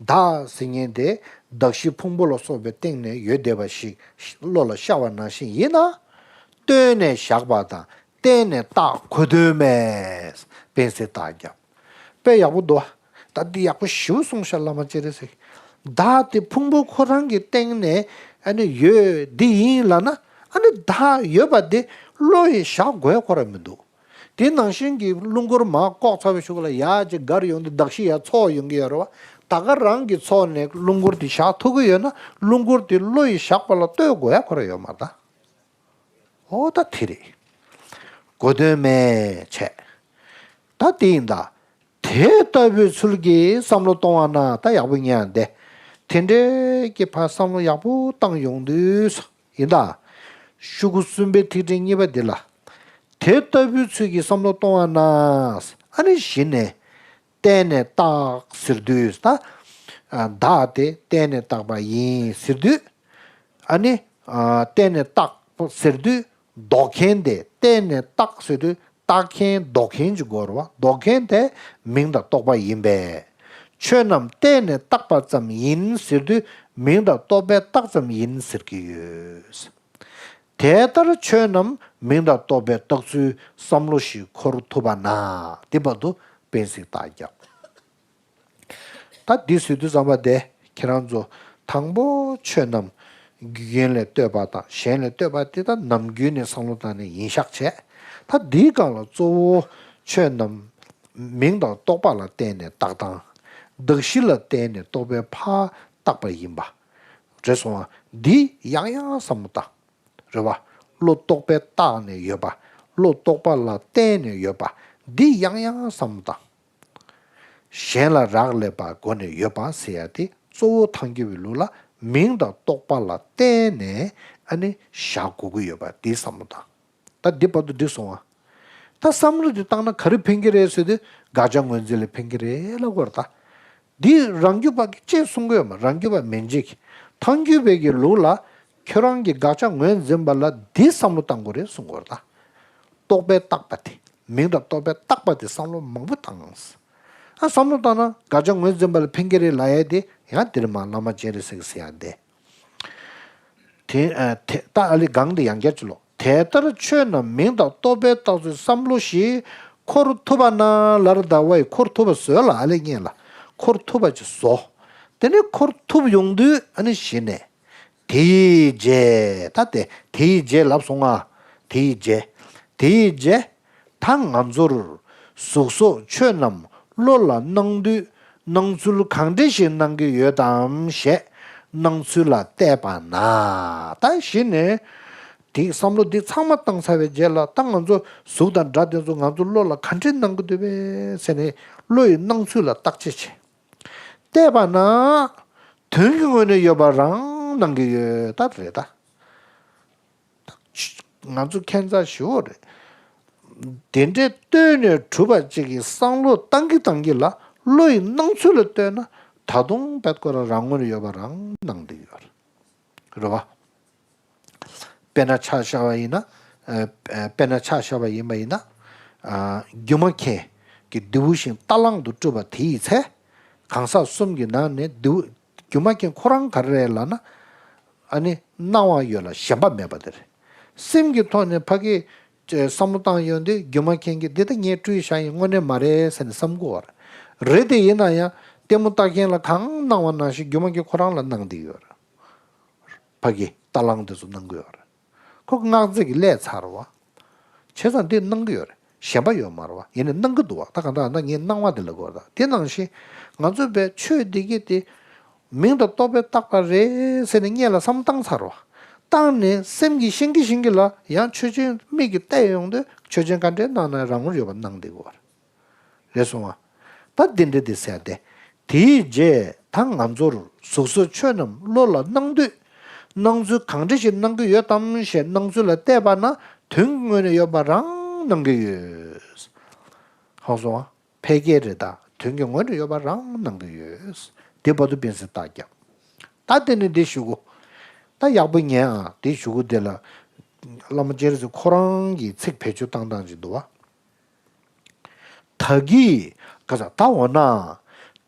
བདག་ཟེར་མཁན་དེ་གདགས་གཞི་ཕུང་པོ་ལ་སོགས་པའི་སྟེང་ནས་ཡོད་བསྡད་པ་ཞིག་བློ་ལ་ཤར་བ་ནང་བཞིན་ཡིན་ན། བཏོན་ནས་བཞག་པ་དང་བརྟེན་ནས་བཏགས་གོ་དོན་མེད། སྤེན་སྲེག་བཏགས་རྒྱབ། དཔེ་ཡག་པོ་འདུག་ད་འདི་ཡག་པོ་ཞེ་པོ་གསུངས་ཤག་བླ་མ་སྤྱན་རས་གཟིགས། བདག་དེ་ཕུང་པོ་ཁོ་རང་གི་སྟེང་ནས་ཨ་ནི་ཡོད་འདི་ཡིན་ལབ་ན། ཨ་ནི་བདག་ཡོད་པ་དེ་བློ་ཡིས་བཞག་དགོས་ཁོ་རང་མི་འདུག་དེ་ནང་བཞིན་གྱི་རླུང་འཁོར་མར་བཀོག་ཚར་བའི་གཞུག་ལ་ཡར་ཅིག་བསྒར་ཡོང་དུས་གདགས་གཞི་ཡར་ཚོགས་ཡོང་གི་ཡོད་རེད་བ། ད་ག་རང་གི་ཚོགས་ནས་རླུང་འཁོར་དེ་བཞག་ཐུབ་ཀྱི་ཡོད་ན་རླུང་འཁོར་དེ་བློ་ཡིས་བཞག་པ་ལ་ལྟོས་དགོས་ཡ་ཁོ་རང་ཡོད་མ་རེད་ད། འོ་ད་དེ་རེད། གོ་དོན་མེད་བྱས། ད་དེ་ཡིན་ད། དེ་ལྟ་བུའི་ཚུལ་གྱིས་བསམ་བློ་གཏོང་བ་ན་ད་ཡག་པོ་ཉན་ཡ་འདི། དེ་འདྲའི་གི་ཕར་བསམ་བློ་ཡག་པོ་བཏང་ཡོང་དུས་ཡིན་ད། ཤོག་གུ་གསུམ་པའི་ཐིག་ཕྲེང་གཉིས་པ་འདི་ལ། དེ་ལྟ་བུའི་ཚུལ་གྱིས་བསམ་བློ་གཏོང་བ་ན། ཨ་ནི་གཞི་ནས། བརྟེན་ནས་བཏགས་ཟེར་དུས་ད། བདག་དེ་བརྟེན་ནས་བཏགས་པ་ཡིན་ཟེར་དུས། ཨ་ནི། བརྟེན་ནས་བཏགས་ཟེར་དུས་ལྡོག་མཁན་དེ་བརྟེན་ནས་བཏགས་ཟེར་དུས་བཏགས་མཁན་ལྡོག་མཁན་གྱི་སྐོར་བ་ལྡོག་མཁན་དེ་མིང་དང་རྟོག་པ་ཡིན་པས། ཆོས་རྣམས་བརྟེན་ནས་བཏགས་པ་ཙམ་ཡིན་ཟེར་དུས་མིང་དང་རྟོག་པས་བཏགས་ཙམ་ཡིན་ཟེར་གྱི་ཡོད། དེ་ལྟར་ཆོས་རྣམས་མིང་དང་རྟོག་པས་བཏགས་ཚུལ་བསམ་བློ་ཞིག་འཁོར་ཐུབ་པ་ན་དེ་བར་དུ་སྤེན་སྲེག་བཏགས་རྒྱབ། ད་འདི་ཟེར་དུས་ཙམ་པ་དེ་ཁྱེད་རང་ཚོ་དང་པོ་ཆོས་རྣམས་རྒྱུ་རྐྱེན་ལས་བཏོད་པ་དང་གཞན་ལས་བཏོད་པ་དེ་ད་ནམ་རྒྱུན་ནས་བསམ་བློ་བཏང་ནས་ཡིན་ཤག་བྱས། ད་འདིའི་སྒང་ལ་གཙོ་བོ་ཆོས་རྣམས་མིང་དང་རྟོག་པ་ལ་བརྟེན་ནས་བཏགས་དང་། གདགས་གཞི་ལ་བརྟེན་ནས་རྟོག་པས་ཕར་བཏགས་པ་ཡིན་པ། རེད་སོང་བ། འདི་ཡང་ཡང་བསམ་བློ་བཏང་། རེད་བ། བློ་རྟོག་པས་བཏགས་ནས་ཡོད་པ། བློ་རྟོག་པ་ལ་བརྟེན་ནས་ཡོད་པ། འདི་ཡང་ཡང་བསམ་བློ་བཏང་། གཞན་ལ་རག་ལས་པ་སྒོ་ནས་ཡོད་པ་ཟེར་ཡ་དེ་གཙོ་བོ་ཐལ་འགྱུར་བའི་ལུགས་ལ་མིང་དང་རྟོག་པ་ལ་བརྟེན་ནས་ཨ་ནི་བཞག་དགོས་ཀྱི་ཡོད་པ་འདི་བསམ་བློ་བཏང་། ད་འདི་བར་དུ་འགྲིག་སོང་ང་། ད་བསམ་བློ་འདི་བཏང་ན་ག་རེ་ཕན་གྱི་རེད་ཟེར་དུས་དགག་བྱ་ངོས་འཛིན་ལ་ཕན་གྱི་རེད་ལབ་དགོས་རེད་ད། འདི་རང་རྒྱུད་པ་གི་ཅེས་གསུང་གི་ཡོད་མ་རང་རྒྱུད་པ་མན་ཇེ་གི་ཐལ་འགྱུར་བའི་གི་ལུགས་ལ་ཁྱོད་རང་གི་དགག་བྱ་ངོས་འཛིན་པ་ལ་འདི་བསམ་བློ་བཏང་དགོས་རེད་གསུང་གི་ཡོད་རེད་ད། རྟོག་པས་བཏགས་པ་དེ་མིང་དང་རྟོག་པས་བཏགས་པ་དེ་བསམ་བློ་མང་པོ་བཏང་ཨང་། ཨ་བསམ་བློ་བཏང་ན་དགག་བྱ་ངོས་འཛིན་པ་ལ་ཕན་གྱི་རེད་ལབ་ཡ་དེ་ཡང་འདིར་མ་བླ་མ་སྤྱན་རས་གཟིགས་ཟེར་ཡ་འདི། དེ་ཨ་དེ་ད་ཨ་ལི་གང་དེ་ཡང་བསྐྱར་ཅི་ལོ། དེ་ལྟར་ཆོས་རྣམས་མིང་དང་རྟོག་པས་བཏགས་ཚུལ་བསམ་བློ་ཞིག་འཁོར་ཐུབ་པ་ན་ལར་ཟླ་བའི་འཁོར་ཐུབ་པ་བཟོས་ལ་ཨ་ལི་ཉེ་ལ་འཁོར་ཐུབ་པ་ཅིག་བཟོ། དེ་ནས་འཁོར་ཐུབ་ཡོང་དུས་ཨ་ནི་གཞི་ནས། དེ་ཡི་རྗེས་ད་དེ་དེ་ཡི་རྗེས་ལབ་སོང་ང་། དེ་ཡི་རྗེས། དེ་ཡི་རྗེས། ད་ང་ཚོར་གཟུགས་སོགས་ཆོས་རྣམས་བློ་ལ་སྣང་དུས་སྣང་ཚུལ་གང་འདྲ་ཞིག་སྣང་གི་ཡོད་དམ་ཞེས་སྣང་ཚུལ་ལ་བལྟས་པ་ན། ད་གཞི་ནས་དེ་བསམ་བློ་འདི་ཚང་མ་བཏང་ཚར་བའི་རྗེས་ལ་ད་ང་ཚོ་གཟུགས་དང་སྒྲ་དེ་ཚོ་ང་ཚོ་བློ་ལ་ག་འདྲ་སྣང་གི་འདུག་པས་ཟེར་ནས་བློ་ཡི་སྣང་ཚུལ་ལ་བརྟག་དཔྱད་བྱེད། བལྟས་པ་ན་དོན་གྱི་ངོས་ནས་ཡོད་པ་རང་སྣང་གི་ཡོད་ད་རེད་ད། ང་ཚོ་ཁྱད་མཚར་ཞེ་པོ་རེད། དེ་འདྲའི་ལྟོས་ནས་གྲུབ་པ་ཅིག་གི་བསམ་བློ་བཏང་གི་བཏང་གི་ལ་བློ་ཡི་སྣང་ཚུལ་ལ་ལྟོས་ན་ད་དུང་བེད་ཀོ་ར་རང་ངོས་ནས་ཡོད་པ་རང་སྣང་གི་ཡོད་རེད་བ། དཔེར་ན་ཆ་བཞག་པ་ཡིན་ན། ཨ་དཔེར་ན་ཆ་བཞག་པ་ཡིན་པ་ཡིན་ན། ཨ་སྒྱུ་མ་མཁན་གྱི་རྡེའུ་བཞིན་རྟ་གླང་དུ་སྤྲུལ་པ་དེ་ཡི་ཚེ། གང་ཟག་གསུམ་གྱི་ནང་ནས་རྡེའུ་སྒྱུ་མ་མཁན་ཁོ་རང་ག་རེ་རེད་ལབ་ན། ཨ་ནི་སྣང་བ་ཡོད་ལ་ཞེན་པ་མེད་པ་དེ་རེད། སེམས་ཀྱི་ཐོག་ནས་ཕ་གི་བསམ་བློ་བཏང་ཡོང་དུས་སྒྱུ་མ་མཁན་གྱིས་འདི་ལྟ་ངས་སྤྲུལ་བཞག་ཡིན་དངོས་གནས་མ་རེད་ཟེར་ནས་བསམ་གྱི་ཡོད་རེད། རེད་དེ་ཡིན་ན་ཡང་ལྟད་མོ་ལྟ་མཁན་ལ་གང་སྣང་བ་ནང་བཞིན་སྒྱུ་མ་མཁན་ཁོ་རང་ལ་སྣང་བསྡད་ཡོད་རེད། ཕ་གི་རྟ་གླང་དེ་ཚོ་སྣང་གི་ཡོད་རེད། ཁོ་སྔགས་རྫས་ཀྱི་ལས་ཚར་བ། བྱས་ཙང་དེ་སྣང་གི་ཡོད་རེད། ཞེན་པ་ཡོད་མ་རེད་བ། ཡིན་ནའི་སྣང་གི་འདུག་བ། ད་གང་ལྟར་ད་ངས་སྣང་བ་དེ་ལབ་དགོས་རེད་ད། དེ་ནང་བཞིན་ང་ཚོས་པའི་ཆོས་འདི་གི་དེ་མིང་དང་རྟོག་པས་བཏགས་པ་རེད་ཟེར་ནས་སྔོན་ལ་བསམ་བཏང་ཚར་བ། བཏང་ནས་སེམས་ཀྱིས་ཤེས་ཀྱི་ཤེས་ཀྱི་ལ་ཡང་ཆོས་ཅན་མིག་གིས་བལྟས་ཡོང་དུས་ཆོས་ཅན་ག་འདྲའི་སྣང་ན་རང་ངོར་ཡོད་པ་སྣང་བསྡད་དགོས་རེད། རེད་སོང་ང་། ད་འདི་འདྲ་འདི་ཟེར་ཏེ། དེའི་རྗེས་ད་ང་ཚོར་གཟུགས་སོགས་ཆོས་རྣམས་བློ་ལ་སྣང་དུས། སྣང་ཚུལ་གང་འདྲ་ཞིག་སྣང་གི་ཡོད་དམ་ཞེས་སྣང་ཚུལ་ལ་བལྟས་པ་ན་དོན་གྱི་ངོས་ནས་ཡོད་པ་རང་སྣང་གི་ཡོད། ཧ་གོ་སོང་ང་། ཕལ་སྐད་རེད་ད་དོན་གྱི་ངོས་ནས་ཡོད་པ་རང་སྣང་གི་ཡོད། དེ་བར་དུ་སྤེན་སྲེག་བཏགས་རྒྱབ། ད་དེ་ནས་འདི་ཞུ་གོ། ད་ཡག་པོ་ཉན་ཨ། དེ་ཞུ་གུ་དེ་ལ་བླ་མ་སྤྱན་རས་གཟིགས་ཁོ་རང་གི་ཚིག་བེད་སྤྱོད་བཏང་སྟངས་ཅིག་འདུག་བ། ད་གིན་ག་ས་ད་འོ་ན།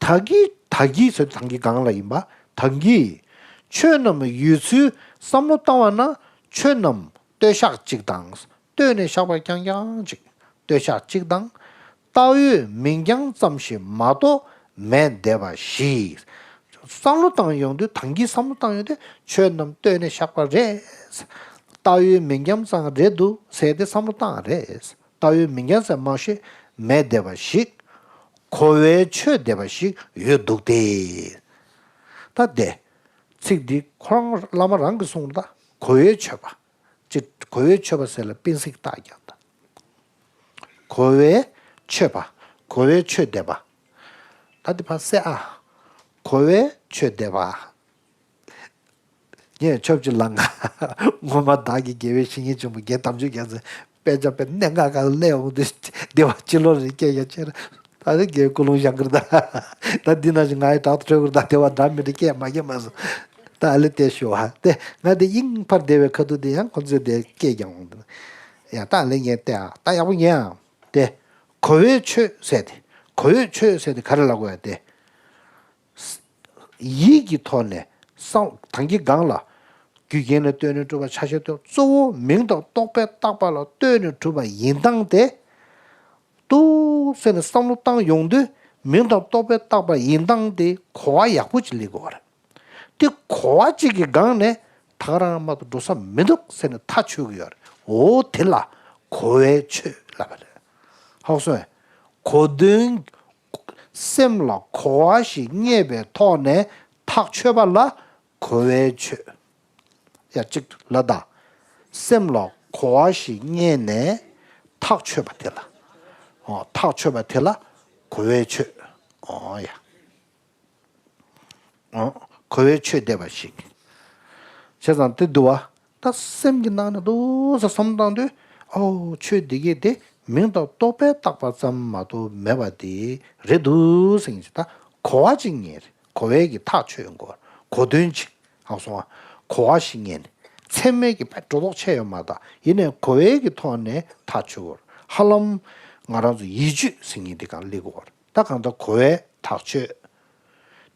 ད་གིན་ད་གིན་ཟེར་ད་གིན་གང་ལ་ཡིན་པ། ད་གིན་ཆོས་རྣམས་ཡོད་ཚུལ་བསམ་བློ་བཏང་བ་ན། ཆོས་རྣམས་ལྟོས་བཞག་གཅིག་དང་། ལྟོས་ནས་བཞག་པ་རྐྱང་རྐྱང་གཅིག་ལྟོས་བཞག་གཅིག་དང་། བཏགས་ཡོད་མིང་རྐྱང་ཙམ་ཞིག་མ་གཏོགས་མེད་བསྡད་པ་ཞིག་བསམ་བློ་བཏང་ཡོང་དུས། ད་གིན་བསམ་བློ་བཏང་ཡོང་དུས་ཆོས་རྣམས་ལྟོས་ནས་བཞག་པ་རེད། བཏགས་ཡོད་མིང་རྐྱང་ཙམ་རེད་འདུག་ཟེར་ཏེ་བསམ་བློ་བཏང་རེད། བཏགས་ཡོད་མིང་རྐྱང་ཙམ་མ་ཤེས་མེད་བསྡད་པ་ཞིག་གོ་བས་ཆོད་བསྡད་པ་ཞིག་ཡོད་འདུག་སྟེ། ད་དེ་ཚིག་འདི་ཁོ་རང་བླ་མ་རང་གིས་གསུངས། ད་གོ་བས་ཆོད་པ། ཅེས་གོ་བས་ཆོད་པ་ཟེར་ལ་སྤེན་གཟིགས་རྟགས་རྒྱག་ད། གོ་བས་ཆོད་པ། གོ་བས་ཆོད་བསྡད་པ། ད་འདི་ཕར་གསལ་ཨ། གོ་བས་ཆོད་བསྡད་པ། ངས་ཆོབ་ཅིག་ལངས། སྔོན་མ་བདག་གིས་དགེ་བའི་བཤེས་གཉེན་ཆེན་པོ་རྒན་དམ་ཆོས་རྒྱལ་མཚན་དཔེ་ཆ་དཔེ་གནད་འགག་གང་སླེབས་འོང་དུས། བདེ་བ་ཕྱི་ལོགས་རེ་སྐད་རྒྱག་ཆེ་ར། ད་ནི་རྒན་ཀུན་སློང་བཞག་གི་རེད་ད། ད་འདི་ནང་བཞིན་ང་ཡི་དྲག་ཏུ་ཁྲོས་གི་རེད་ད། བདེ་བ་འདྲ་མི་འདྲ་སྐད་མ་རྒྱག་མ་སོང་། ད་ཨ་ལེ་དེ་ཞུ་བ་དེ། ང་དེ་དབྱིངས་ཕར་བདེ་བའི་ཁ་ཐུག་དེ་ཡང་ཁོ་ཚོས་དེ་སྐད་རྒྱག་འོང་དུས། ཡང་ད་ཨ་ལེ་ངས་བལྟས་ཨ། ད་ཡག་པོ་ཉན་ཨ། དེ་གོ་བས་ཆོད་ཟེར་དེ། གོ་བས་ཆོད་ཟེར་དེ་ག་རེ་ལབ་དགོས་ཡ་དེ། ཡིད་ཀྱི་ཐོག་ནས་བསམ། ད་གིན་སྒང་ལ་རྒྱུ་རྐྱེན་ལ་ལྟོས་ནས་གྲུབ་པ། ཆ་ཤས་ལྟོས། གཙོ་བོ་མིང་དང་རྟོག་པས་བཏགས་པ་ལ་ལྟོས་ནས་གྲུབ་པ་ཡིན་སྟངས་དེ། འདུག་ཟེར་ནས་བསམ་བློ་བཏང་ཡོང་དུས། མིང་དང་རྟོག་པས་བཏགས་པ་ཡིན་སྟངས་དེ་གོ་བ་ཡག་པོ་ཅིག་སླེབས་དགོས་པ་རེད། དེ་གོ་བ་གཅིག་གི་སྒང་ནས་ད་ག་རང་མ་གཏོགས་འགྲོ་ས་མི་འདུག་ཟེར་ནས་ཐག་ཆོད་ཀྱི་ཡོད་རེད། འོ་དེ་ལ་གོ་བས་ཆོད་ལབ་པ་རེད། ཧ་གོ་སོང་ངས། གོ་དོན། སེམས་ལ་གོ་བ་ཞིག་རྙེད་པའི་ཐོག་ནས་ཐག་ཆོད་པ་ལ་གོ་བས་ཆོད། ཡ་གཅིག་ལ་ད། སེམས་ལ་གོ་བ་ཞིག་རྙེད་ནས་ཐག་ཆོད་པ་དེ་ལ། ཨོ་ཐག་ཆོད་པ་དེ་ལ་གོ་བས་ཆོད། ཨོ་ཡ། ཨོ་གོ་བས་ཆོད་བསྡད་པ་ཞིག་བྱས་ཙང་དེ་འདུག་བ། ད་སེམས་ཀྱི་ནང་ནས་འདུག་སེ་བསམ་བཏང་དུས། ཨོ་ཆོས་འདི་གས་དེ་མིང་དང་རྟོག་པས་བཏགས་པ་ཙམ་མ་གཏོགས་མེད་པ་དེ་རེད་འདུག་ཟེར་གྱི། ད་གོ་བ་ཅིག་རྙེད་རེད། གོ་བའི་གི་ཐག་ཆོད་ཡོང་གོ། གོ་དོན་ཅིག་ཧ་གོ་སོང་ང་། གོ་བ་ཞིག་རྙེད་ནས་ཚད་མའི་གི་དཔེ་སྒྲོ་འདོགས་ཆད་ཡོད་མ་ད། ཡིན་ནའི་གོ་བའི་གི་ཐོག་ནས་ཐག་ཆོད་གོ། ཧ་ལམ་ང་རང་ཚོ་ཡིད་དཔྱོད་ཟེར་མཁན་དེ་གང་སླེབས་གོ། ད་གང་ལྟར་གོ་བས་ཐག་ཆོད།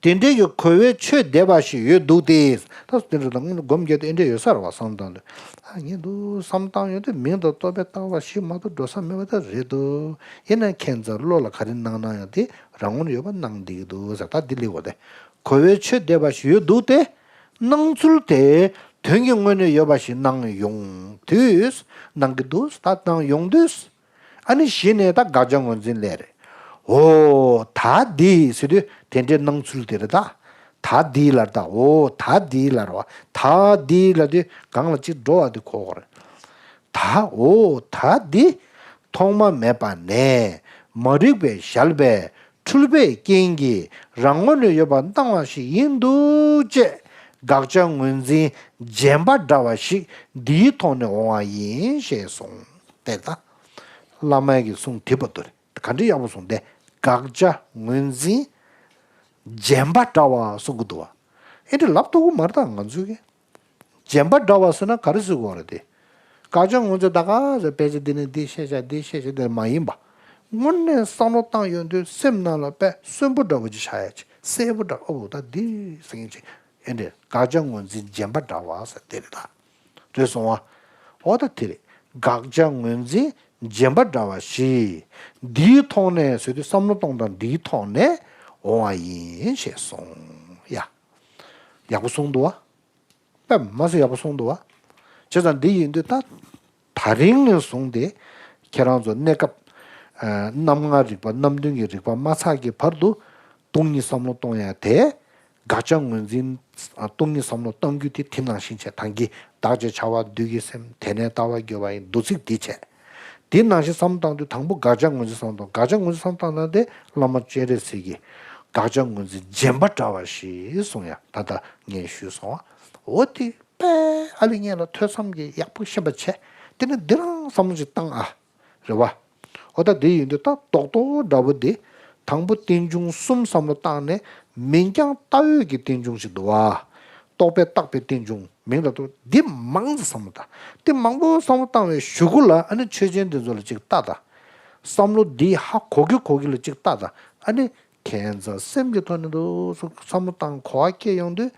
དེ་འདྲའི་གི་གོ་བས་ཆོད་བསྡད་པ་ཞིག་ཡོད་འདུག་སྟེ། ད་དེ་འདྲ་ད་སྒོམ་རྒྱག་དེ་འདྲ་ཡོད་ས་རེད་བ་བསམ་བཏང་དུས། ཨ་ངས་འདུག་བསམ་བཏང་ཡོང་དུས་མིང་དང་རྟོག་པས་བཏགས་པ་ཞིག་མ་གཏོགས་འགྲོ་ས་མེད་པ་ད་རེད་འདུག་ཡིན་ན་ཁྱེད་ཚོ་བློ་ལ་ག་རེ་སྣང་སྣང་ཡང་དེ་རང་ངོས་ཡོད་པ་སྣང་བསྡད་ཀྱི་འདུག་ཟེར། ད་འདི་ལེགས་པ་དེ། གོ་བས་ཆོད་བསྡད་པ་ཞིག་ཡོད་འདུག་སྟེ། སྣང་ཚུལ་དེ་དོན་གྱི་ངོས་ནས་ཡོད་པ་ཞིག་སྣང་ཡོང་དུས། སྣང་གི་འདུག་ད་སྣང་ཡོང་དུས། ཨ་ནི་གཞི་ནས་ད་དགག་བྱ་ངོས་འཛིན་སླེབས་རེད། འོ་ད་འདི་ཟེར་དུས་དེ་འདྲའི་སྣང་ཚུལ་དེ་རེད་ད། ད་འདི་ལ་ད། འོ་ད་འདི་ལ་རེད་བ། ད་འདི་ལ་དུས་སྒང་ལ་གཅིག་འགྲོ་བ་དེ་གོ་གོ་རེད། ད་འོ་ད་འདི་ཐོག་མ་མེད་པ་ནས་མ་རིག་པས་བཞག་པའི་འཁྲུལ་པའི་རྐྱེན་གྱིས་རང་ངོས་ནས་ཡོད་པ་སྣང་བ་ཞིག་ཡིན་འདུག་ཅེས་དགག་བྱ་ངོས་འཛིན་རྗེན་པ་འདྲ་བ་ཞིག་འདིའི་ཐོག་ནས་འོང་བ་ཡིན་ཞེས་གསུངས། དེ་ལྟ། བླ་མ་གི་གསུང་དེ་བར་དུ་རེད། ག་འདྲ་ཡག་པོ་གསུངས་ཏེ། དགག་བྱ་ངོས་འཛིན་རྗེན་པ་འདྲ་བ་གསུང་གི་འདུག་བ། ཨེ་འདྲ་ལབ་ཐུབ་ཀྱི་མ་རེད་ད་ང་ཚོས་ཀྱི། རྗེན་པ་འདྲ་བ་ཟེར་ན་ག་རེ་ཟེར་དགོས་རེད་དེ། དགག་བྱ་ངོས་འཛིན་ད་ག་ཟེར་དཔེ་ཆ་འདི་ནས་འདི་ཤེས་བྱ་འདི་ཤེས་བྱ་འདི་མ་ཡིན་པ། དངོས་གནས་བསམ་བློ་བཏང་ཡོང་དུས་སེམས་ནང་ལ་དཔེ་གསོན་པོ་འདྲ་བོ་ཅིག་ཆགས་ཡ་ཅིག་གསལ་པོ་འདྲ། ཨོ་ད་འདི་ཟེར་མཁན་ཅིག་ཨེ་འདྲ་དགག་བྱ་ངོས་འཛིན་རྗེན་པ་འདྲ་བ་ཟེར་དེ་རེད་ད། རེད་སོང་བ། འོ་ད་དེ་རེད། དགག་བྱ་ངོས་འཛིན་རྗེན་པ་འདྲ་བ་ཞིག་འདིའི་ཐོག་ནས་ཟེར་དུས་བསམ་བློ་གཏོང་སྟངས་འདིའི་ཐོག་ནས་འོང་བ་ཡིན་ཞེས་གསུངས་ཡ། ཡག་པོ་གསུངས་འདུག་བ། དཔེ་མ་སྲིད་ཡག་པོ་གསུངས་འདུག་བ། བྱས་ཙང་འདི་ཡིན་དུས་ད། ད་རིང་ནས་བཟུང་སྟེ། ཁྱེད་རང་ཚོ་གནས་སྐབས། ཨ་རྣམ་ལྔ་རིག་པ་རྣམ་བདུན་གྱི་རིག་པ་མ་ཚར་གྱི་བར་དུ། སྟོང་ཉིད་བསམ་བློ་གཏོང་ཡ་དེ། དགག་བྱ་ངོས་འཛིན། ཨ་སྟོང་ཉིད་བསམ་བློ་གཏོང་རྒྱུ་དེ་དེ་ནང་བཞིན་བྱས། ད་གིན་བདག་ཅེས་བྱ་བ་འདུས་ཀྱི་སེམས། དེ་ནས་ལྟ་བ་འགྱུར་བ་ཡི་མདོ་ཚིག་འདི་བྱས། དེ་ནང་བཞིན་བསམ་བློ་བཏང་དུས་དང་པོ་དགག་བྱ་ངོས་འཛིན་བསམ་བློ་གཏོང་། དགག་བྱ་ངོས་འཛིན་བསམ་བློ་བཏང་ན་དེ་བླ་མ་སྤྱན་རས་གཟིགས་ཀྱིས་དགག་བྱ་ངོས་འཛིན་རྗེན་པ་འདྲ་བ་ཞིག་གསུངས་ཡ་ད་ལྟ་ངས་ཞུས་སོང་བ། འོ་དེ་དཔེ་ཨ་ལི་ངེད་ལ་ཐོས་བསམ་གྱིས་ཡག་པོ་ཤེས་པ་བྱས། དེ་ནས་འདི་རང་བསམ་བློ་ཅིག་བཏང་ཨ། རེད་བ། འོ་ད་དེ་ཡིན་དུས་ད་རྡོག་རྡོག་འདྲ་བོ་དེ། དང་པོ་རྟེན་འབྱུང་གསུམ་བསམ་བློ་བཏང་ནས་མིང་རྐྱང་བཏགས་ཡོད་ཀྱི་རྟེན་འབྱུང་ཞིག་འདུག་བ། རྟོག་པས་བཏགས་པའི་རྟེན་འབྱུང་མིང་དང་རྟོག་འདི་མང་ཙམ་བསམ་བློ་བཏང་། འདི་མང་པོ་བསམ་བློ་བཏང་བའི་གཞུག་གུ་ལ་ཨ་ནི་ཆོས་ཅན་འདི་ཚོ་ལ་ཅིག་ལྟ་དང་། བསམ་བློ་འདི་ཧ་གོ་གི་གོ་གི་ལ་ཅིག་ལྟ་དང་། ཨ་ནི་ཁྱད་མཚར་སེམས་ཀྱི་ཐོག་ནས་འདུག་སེ་བསམ་བློ་བཏང་གོ་བ་སྐྱེ་ཡོང་དུས།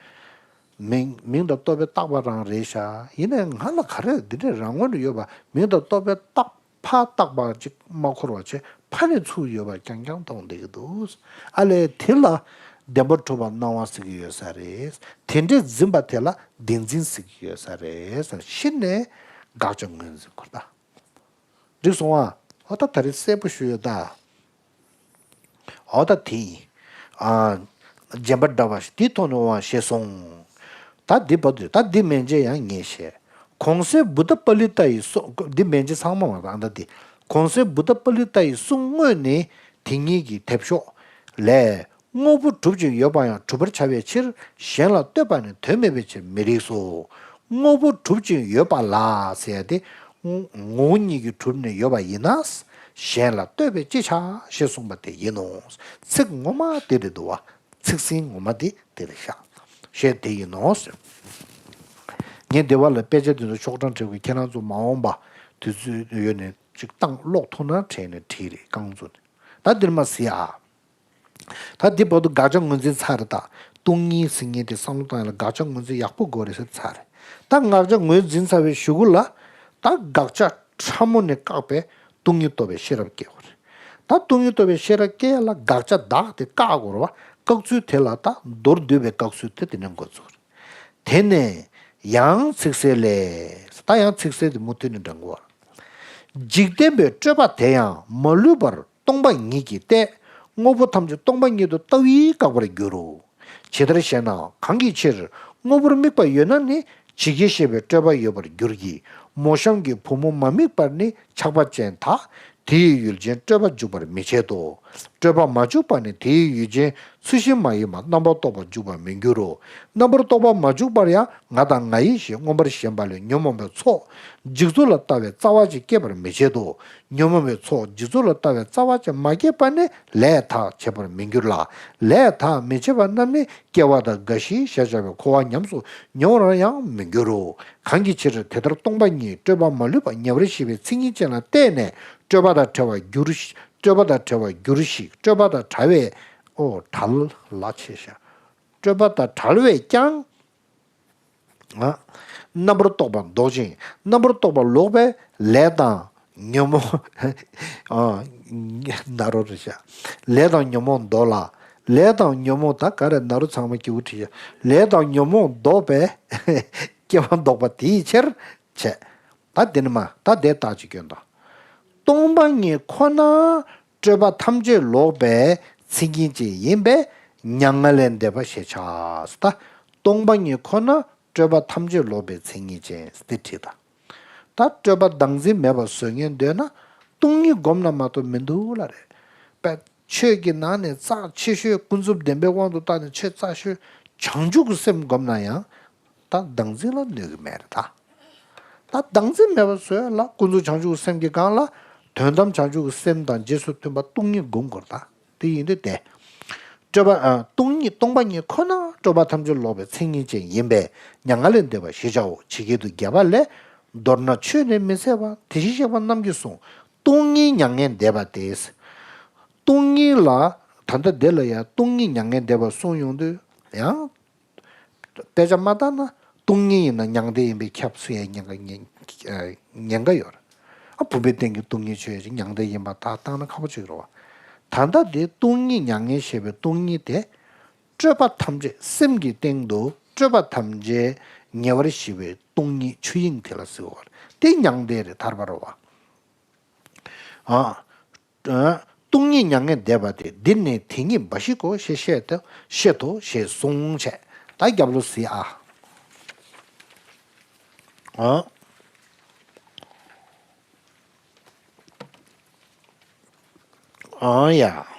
མིང་མིང་དང་རྟོག་པས་བཏགས་པ་རང་རེད་ཤག་ཡིན་ནའི་ང་ལ་ག་རེ་འདི་འདྲའི་རང་ངོས་ནས་ཡོད་པ། མིང་དང་རྟོག་པས་བཏགས་ཕར་བཏགས་པ་ཅིག་མ་འཁོར་བ་བྱས་ཕ་ནས་ཚུར་ཡོད་པ་རྐྱང་རྐྱང་མཐོང་བསྡད་ཀྱི་འདུག་ཨ་ལས་དེ་ལ་བདེན་པར་གྲུབ་པ་སྣང་བ་ཟེར་གྱི་ཡོད་ས་རེད། དེ་འདྲའི་འཛིན་པ་དེ་ལ་བདེན་འཛིན་ཟེར་གྱི་ཡོད་ས་རེད་ཟེར། གཞི་ནས་དགག་བྱ་ངོས་འཛིན་དགོས་ད། འགྲིག་སོང་ཨ། ཨོ་ད་ད་རེས་གསལ་པོ་ཞུ་ཡོད་ད། ཨོ་ད་དེ་ཡིན། ཨ། རྗེན་པ་འདྲ་བ་ཞིག་དེའི་ཐོག་ནས་དབང་ཞེས་གསུངས། ད་འདི་བར་དུ་ད་འདི་མན་ཆད་ཡང་ངས་བཤད། གོང་གསལ་བུདྡྷ་པཱ་ལི་ཏ་ཡི་གསུང་འདི་མན་ཆད་ཚང་མ་མ་རེད་ཨ་ད་འདི། གོང་གསལ་བུདྡྷ་པཱ་ལི་ཏ་ཡི་གསུང་དངོས་ནི་དེ་ཉིད་ཀྱི་དེབ་ཤོག་ལས། དངོས་པོ་གྲུབ་ཅིང་ཡོད་པ་ཡང་གྲུབ་པར་བྱ་བའི་ཕྱིར་གཞན་ལ་ལྟོས་པ་ནི་དོན་མེད་པའི་ཕྱིར་མི་རིགས་སོ། དངོས་པོ་གྲུབ་ཅིང་ཡོད་པ་ལ་ཟེར་ཡ་དེ། ངོ་བོ་ཉིད་ཀྱིས་གྲུབ་ནས་ཡོད་པ་ཡིན་ན། གཞན་ལ་ལྟོས་པས་ཅི་བྱ་ཞེས་གསུངས་པ་དེ་ཡིན་ནོ། ཚིག་ངོ་མ་དེ་རེད་འདུག་བ། ཚིག་ཟིན་ངོ་མ་དེ་དེ་རེད་ཤག་ཞེས་དེ་ཡིན་ནོ། ངས་འདི་བ་ལ་དཔེ་ཆ་དེ་ཚོ་ཤོག་གྲངས་བྲིས་དགོས། ཁྱེད་རང་ཚོ་མ་འོངས་པ་དུས་ཚོད་ཡོད་ནས་ཅིག་བཏང་ཀློག་ཐུབ་ན་དྲན་ནས་བྲིས་རེད་རྐང་བཙུགས་ནས། ད་འདིར་མ་གཟིགས་ཨ། ད་འདི་བར་དུ་དགག་བྱ་ངོས་འཛིན་ཚར་རེད་ད། སྟོང་ཉིད་ཟེར་མཁན་དེ་བསམ་བློ་བཏང་ཡ་ལ་དགག་བྱ་ངོས་འཛིན་ཡག་པོ་དགོས་རེད་ཟེར་ཚར་རེད། ད་དགག་བྱ་ངོས་འཛིན་ཚར་བའི་གཞུག་གུ་ལ། ད་དགག་བྱ་ཕྲ་མོ་ནས་བཀག་པའི་སྟོང་ཉིད་རྟོགས་པའི་ཤེས་རབ་སྐྱེ་དགོས་རེད། ད་སྟོང་ཉིད་རྟོགས་པའི་ཤེས་རབ་སྐྱེ་ཡ་ལ་དགག་བྱ་བདག་དེ་བཀག་དགོས་རེད་བ། བཀག་ཚུལ་དེ་ལ་ད་མདོར་བསྡུས་པའི་བཀག་ཚུལ་དེ་དེ་ནས་འགོ་ཚུགས་རེད། དེ་ནས་ཡང་ཚིག་གསལ་ལས། ད་ཡང་ཚིག་གསལ་དེ་མུ་མཐུད་ནས་འདྲེན་དགོས་རེད། འཇིག་རྟེན་པའི་སྤྲོས་པ་དེ་ཡང་མ་ལུས་པར་སྟོང་པ་ཉིད་ཀྱིས་ཏེ། དངོས་པོ་ཐམས་ཅད་སྟོང་པ་ཉིད་དུ་ལྟ་བས་བཀག་པར་འགྱུར་རོ། ཇི་ལྟར་ཞེ་ན། གང་གི་ཕྱིར་དངོས་པོར་དམིགས་པ་ཡོད་ན་ནི་ཇི་སྐད་བཤད་པའི་སྤྲོས་པ་ཡོད་པར་འགྱུར་གྱི། མོ་གཤམ་གྱི་བུ་མོ་མ་དམིགས་པར་ནི་ཆགས་པ་ཅན་དག་དེ་ཡི་ཡུལ་ཅན་སྤྲོས་པ་འཇུག་པར་མི་བྱེད་དོ། སྤྲོས་པ་མ་འཇུག་པ་ནི་དེ་ཡི་ཡུལ་ཅན་ཚུལ་བཞིན་མ་ཡིན་པ་རྣམ་པར་རྟོག་པ་འཇུག་པར་མི་འགྱུར་རོ། རྣམ་པར་རྟོག་པ་མ་འཇུག་པར་ཡང་ང་དང་ང་ཡི་ཞེས་མངོན་པར་ཞེན་པ་ལས་ཉོན་མོངས་པའི་ཚོགས། འཇིག་ཚོགས་ལ་ལྟ་བའི་རྩ་བ་ཅིག་སྐྱེད་པར་མི་བྱེད་དོ། ཉོན་མོངས་པའི་ཚོགས་འཇིག་ཚོགས་ལ་ལྟ་བའི་རྩ་བ་ཅིག་མ་སྐྱེས་པ་ནི་ལས་དག་བྱེད་པར་མི་འགྱུར་ལ། ལས་དག་མི་བྱེད་པ་རྣམས་ནི་སྐྱེ་བ་དང་རྒ་ཤི་ཞེས་བྱ་བའི་འཁོར་བ་ཉམས་སུ་མྱོང་བར་ཡང་མི་འགྱུར་རོ། གང་གི་ཕྱིར་དེ་ལྟར་སྟོང་པ་ཉིད་སྤྲོས་པ་མ་ལུས་པ་ཉེ་བར་ཞི་བའི་མཚན་ཉིད་ཅན་ལ་བརྟེན་ནས་སྤྲོས་པ་དང་བྲལ་བར་འགྱུར་ཞིག་སྤྲོས་པ་དང་བྲལ་བར་འགྱུར་ཞིག་སྤྲོས་པ་དང་བྲལ་བས། ཨོ་བྲལ་ལ་ཆེ་ཤ། སྤྲོས་པ་དང་བྲལ་བས་ཀྱང་། ཨ། རྣམ་པར་རྟོག་པ་ལྡོག་ཅིང་རྣམ་པར་རྟོག་པ་ལོག་པས་ལས་དང་ཉོན་མོངས། ཨ། ན་རོ་རེད་ཤག་ལས་དང་ཉོན་མོངས་ལྡོག་ལ། ལས་དང་ཉོན་མོངས་ད་ག་རེ་ན་རོ་ཚང་མ་སྐྱིད་པོ་བྲིས་ཤག་ལས་དང་ཉོན་མོངས་ལྡོག་པས་སྐྱེ་བ་ལྡོག་པ་དེའི་ཕྱིར་བྱས། ད་འདི་ནི་མ་ད་དེ་རྟགས་ཅིག་སྐྱོན་དང་། སྟོང་པ་ཉིད་ཁོ་ན་སྤྲོས་པ་ཐམས་ཅད་ལོག་པའི་མཚན་ཉིད་ཅན་ཡིན་པས་མྱ་ངན་ལས་འདས་པ་ཞེས་བྱ། ད་སྟོང་པ་ཉིད་ཁོ་ན་སྤྲོས་པ་ཐམས་ཅད་ལོག་པའི་མཚན་ཉིད་ཅན་དེ་བྲིས་ད། ད་སྤྲོས་པ་བདག་འཛིན་མེད་པ་བཟོ་ངན་འདོད་ན་སྟོང་ཉིད་སྒོམ་ན་མ་གཏོགས་མི་འདུག་ལ་རེད། པས་ཆོས་ཀྱི་ནང་ནས་རྩ་ཆེ་ཤོས་ཀུན་རྫོབ་བདེན་པའི་དབང་དུ་བཏང་ནས་ཆོས་རྩ་ཤོས་བྱང་ཆུབ་ཀྱི་སེམས་སྒོམ་ན་ཡང་། ད་བདག་འཛིན་ལ་གནོད་ཀྱི་མེད་རེད་ད། ད་བདག་འཛིན་མེད་པ་བཟོས་ལ་ཀུན་རྫོབ་བྱང་ཆུབ་ཀྱི་སེམས་ཀྱི་སྒང་ལ་དོན་དམ་བྱང་ཆུབ་ཀྱི་སེམས་དང་རྗེས་སུ་མཐུན་པ་སྟོང་ཉིད་སྒོམ་དགོས་རེད་ད། དེ་ཡིན་དུས་དེ། སྤྲོས་པ་ཨ། སྟོང་ཉིད་སྟོང་པ་ཉིད་ཁོ་ན་སྤྲོས་པ་ཐམས་ཅད་ལོག་པའི་མཚན་ཉིད་ཅན་ཡིན་པས་མྱ་ངན་ལས་འདས་པ་ཞེས་བྱའོ། ཇི་སྐད་དུ་རྒྱས་པ་ལས། མདོར་ན་ཆོས་ནི་མི་འཚལ་བ་དེ་བཞིན་གཤེགས་པ་རྣམས་ཀྱིས་གསུངས། སྟོང་ཉིད་མྱ་ངན་འདས་པ་སྟེ། སྟོང་ཉིད་ལ་ད་ལྟ་འདི་ལ་ཡང་སྟོང་ཉིད་མྱ་ངན་འདས་པ་གསུངས་ཡོང་དུས་ཡང་། དཔེ་ཆ་མ་བལྟས་ན་སྟོང་ཉིད་ཡིན་ན་མྱང་འདས་ཡིན་པའི་ཁྱབ་ཚུལ་ཡང་ཉེན་ཁ་ཉེན་ཉེན་ཁ་ཡོད་རེད། ཨ་བུམ་པའི་སྟེང་གི་སྟོང་ཉིད་ཆོས་ཅིག་མྱང་འདས་ཡིན་པ་ད་བཏང་ན་ཁག་པོ་ཅིག་རེད་བ། ད་ལྟ་དེ་སྟོང་ཉིད་མྱ་ངན་ཞེས་པའི་སྟོང་ཉིད་དེ། སྤྲོས་པ་ཐམས་ཅད་སེམས་ཀྱི་སྟེང་དུ་སྤྲོས་པ་ཐམས་ཅད་ཉེ་བར་ཞི་བའི་སྟོང་ཉིད་ཆོས་དབྱིངས་དེ་ལ་ཟེར་བ་རེད། དེ་མྱང་འདས་རེད་ཐར་པ་རེད་བ། ཨ། སྟོང་ཉིད་མྱ་ངན་འདས་པ་སྟེ། འདིར་ནི་དེ་ཉིད་འབའ་ཞིག་གོ་ཞེས་བཤད་དོ། བཤད་དོ་ཞེས་གསུངས་བྱས། ད་རྒྱབ་ལོགས་གཟིགས་ཨ། ཨ། ཨ་ཡ།